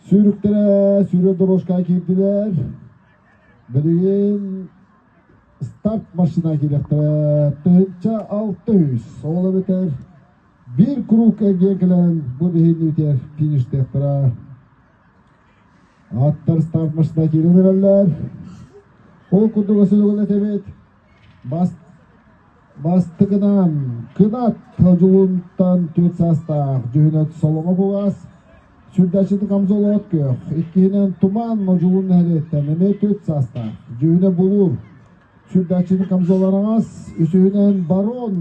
Сүүрүктэрэ сүүрэр дорожкаҕа киирдилэр. Билигин старт машина киириэхтэрэ. 1600 ол эбэтэр биир круг эргийэн кэлэн бу биһиги фиништиэхтэрэ. Аттар старт машина киирэн эрэллэр. Ол курдук өсөлөгөн этэбит. Бас Бастакынан Кынат Одьулуунтан түөрт саастаах дьүһүнэ соломо кугас, сүрдээччити камзол от күөх, иккиһинэн Туман Одьулуун нэһилиэктэн эмиэ түөрт саастаах, дьүһүнэ булуур, сүрдээччити камзол араҥас, үсүһүнэн Барон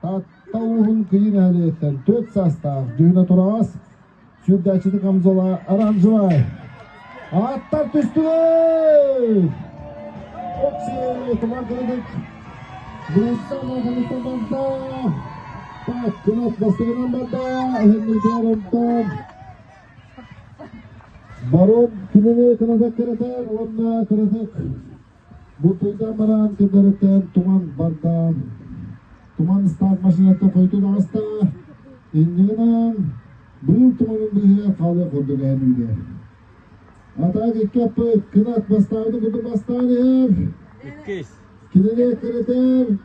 Таатта улууһун Кыйы нэһилиэктэн түөрт саастаах, дьүһүнэ тураҕас, сүрдээччити камзола оранжевай. Аттар түстүлэр! Окси, туман кырдык. Быыстан аханыттан барда. Так, кынат бастыгынан барда. Эһэннигэр онтон. Барон кинини кынатак кыратар уонна кыратак бутуйдан баран кындарыттан туман барда. Туман старт машинаттан хойутун аҕыста. Иннигинэн быыл туманын быыһыгар хаалыах курдук эһэннигэр. Атаак икки аппыт, кынат бастаабыты курдук бастаан иһэр. Иккис. Кинини эккирэтэр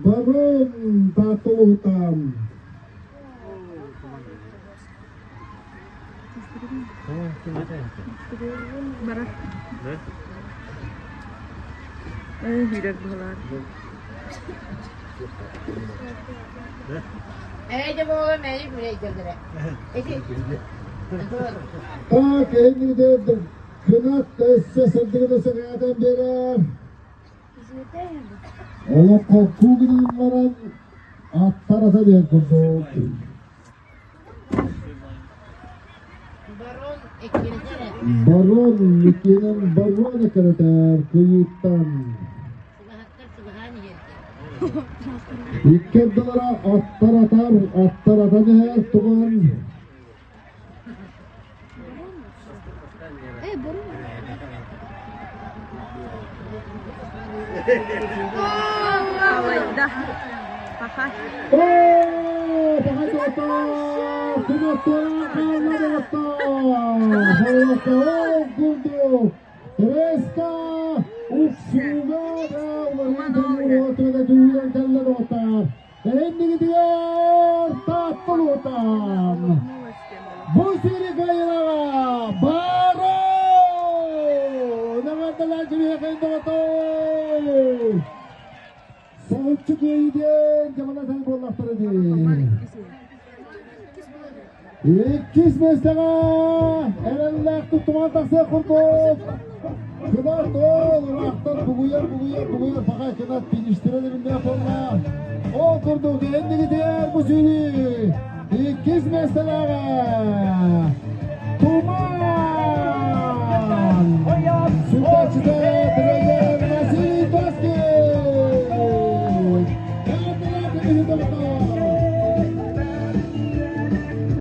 Барон Таатта улууһуттан. Барар. Э, быһалаар. Так, эһигитин кынат өссө сырдыгын өссө кыҥатан биэрэр. Олоххо куугунан баран аттар ата диэн курдук. Барон иккиэнэн барон эккирэтэр кыйыттан. Икки ардылара аттар атар, аттар атан иһэр туман. Алайда. Паха. Оо, паха туота! Кынаттан хаалла доҕоттор! Холлоттоо курдук! Резко уксууга да уларыйыы түүлэн кэллэ доҕоттор! Иннигитигэр Таатталуутан! Бу сири кыайыылааҕа Баро! Эҕэрдэлээн кэбиһиэхэйин доҕоттоор! Соһуччу кыайыы диэн дьаманатан буоллахтара дии. Иккис миэстэҕэ эрэллээхтик туман тахсыах курдук. Кынат ол ыраахтан бугуйар, бугуйар, бугуйар паха кынат фиништирэ дебиннээх буолла. Ол курдук иннигитигэр бу сүүрүү иккис миэстэлээҕэ.